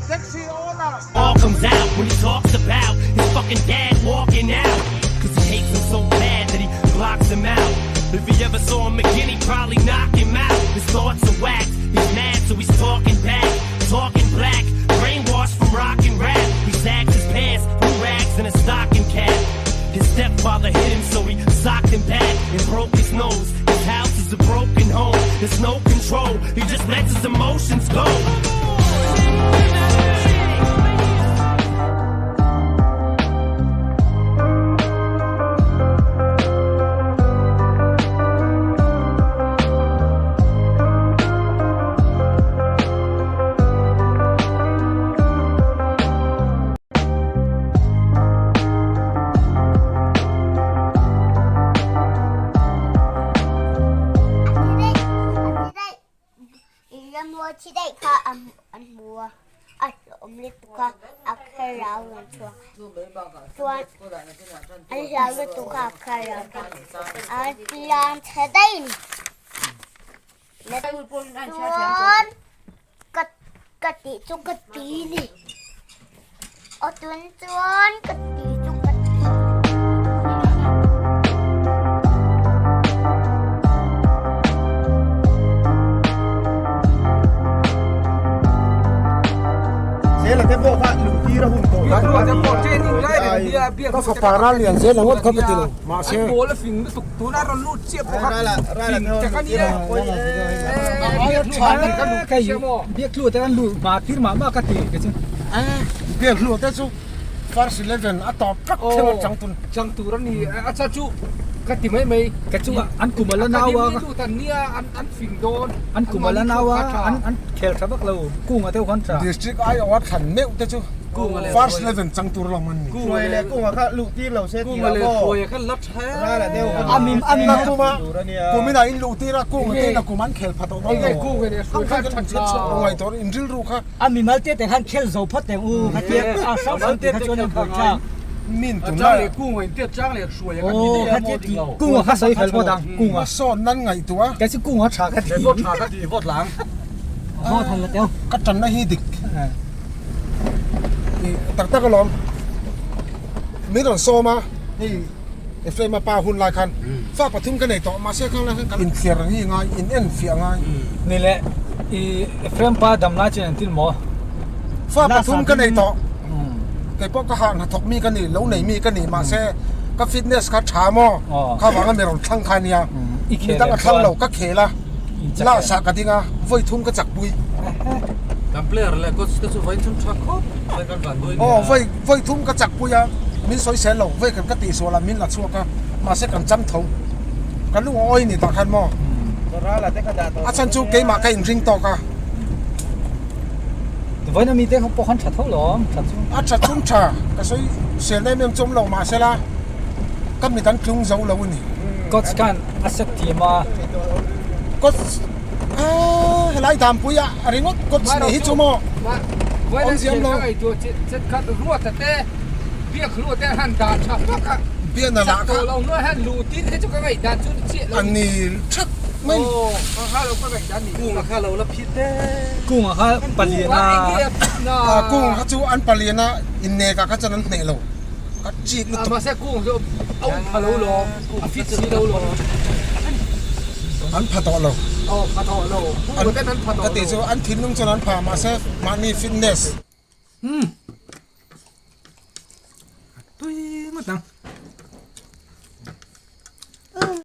Taxi owner. All comes out when he talks about his fucking dad walking out. Cause he hates him so bad that he blocks him out. If he ever saw him again, he'd probably knock him out. His thoughts are whacked. He's mad, so he's talking back. Talking black. Brainwashed from rock and rap. He sags his pants, blue rags, and a stocking cap. His stepfather hit him, so he socked him back and broke his nose. His house is a broken home. There's no control. He just lets his emotions go. Ramua thi daih kha an hmu a, a hlawm lutuk a, a thlarau rawn chhuak chuan an hlau lutuk a a thlarau a tlan chhe daih a ni. Chuan ka ka tih chu ka ti ni aw tun chuan ka tih chu ka ti. Zela te pawh kha luhtir a hun tawh lai Ka fapa ral lian zel ang ngawt kha ka ti lo mahse Biak hlu te chu first eleven a tawp tlat thleng a chang tun. Chang tur a ni a cha chu ka ti mai mai ka chu an kum a la nau a an nia an fing dawn an kum a la nau a an khel tha vak lo kung a deuh khan tha District aiawh a thlan meuh te chu First eleven chang tur lo man ni. Hruai leh kungah kha luh tir lo se tih ah maw rala deuh kha Na kuma kumin ah in luh tir a kung te na kum an khel pha tawh dawn lo ang khan kan chhiat chhuak lo ngaih tawh in rilru kha a mimal te te khan khel zo phawt teh u kha tia a hrang hrang tih kha chuan an buai thlak min tun lai aw kha tia tih kung ah kha sawi fel phawt ang kung ah sawn nan ngaihtuah kei chu kung ah tha ka ti vote han la teu ka tanna hi dik Tak tak alawm min rawn sawm a hei Ephraim-a pa hun lai khan fa pathum ka nei tawh mahse khang lai khan kan inthiar hi ngai in en fiah ngai. Ni leh i Ephraim pa dam lai chuan engtin maw? Fa pathum ka nei tawh kei pawh ka hah hnathawk mi ka ni lo nei mi ka ni mahse ka fitness kha tha maw kha vanga mi rawn thlang kha nia mi dang a thlang lo ka khel a. La sah ka ding a, vawi thum ka chak pui. Kan player leh coach te chu vawi thum tha khawp mai kan van dawi nia. Aw vawi vawi thum ka chak pui a, min sawi sel lo, vawi kan ka tih sual a min la chhuak a, mahse kan cham tho. Ka lung a awi ni tah khan maw? A chhan chu keimah ka inring tawk a. Vawiin ami te pawh khan tha tho lo awm tha chu. A tha chung tha, ka sawi sel em em chu awm lo mahse la ka mit an tlung zo lo a ni. Coach khan a set thiam a. Coach ah helai danpui ah a ringawt coach nei hi chu maw awm ziam lo. Biana lah kha a ni thak mai. Kung ah kha palian a. Kung kha chu an palian a innek ah kha chuan an hneh lo. Ka chik lutuk. An pha tawh lo. Ka tih chu an thinlung chuan an pha mahse mahni fitness. Tui ngawt ang.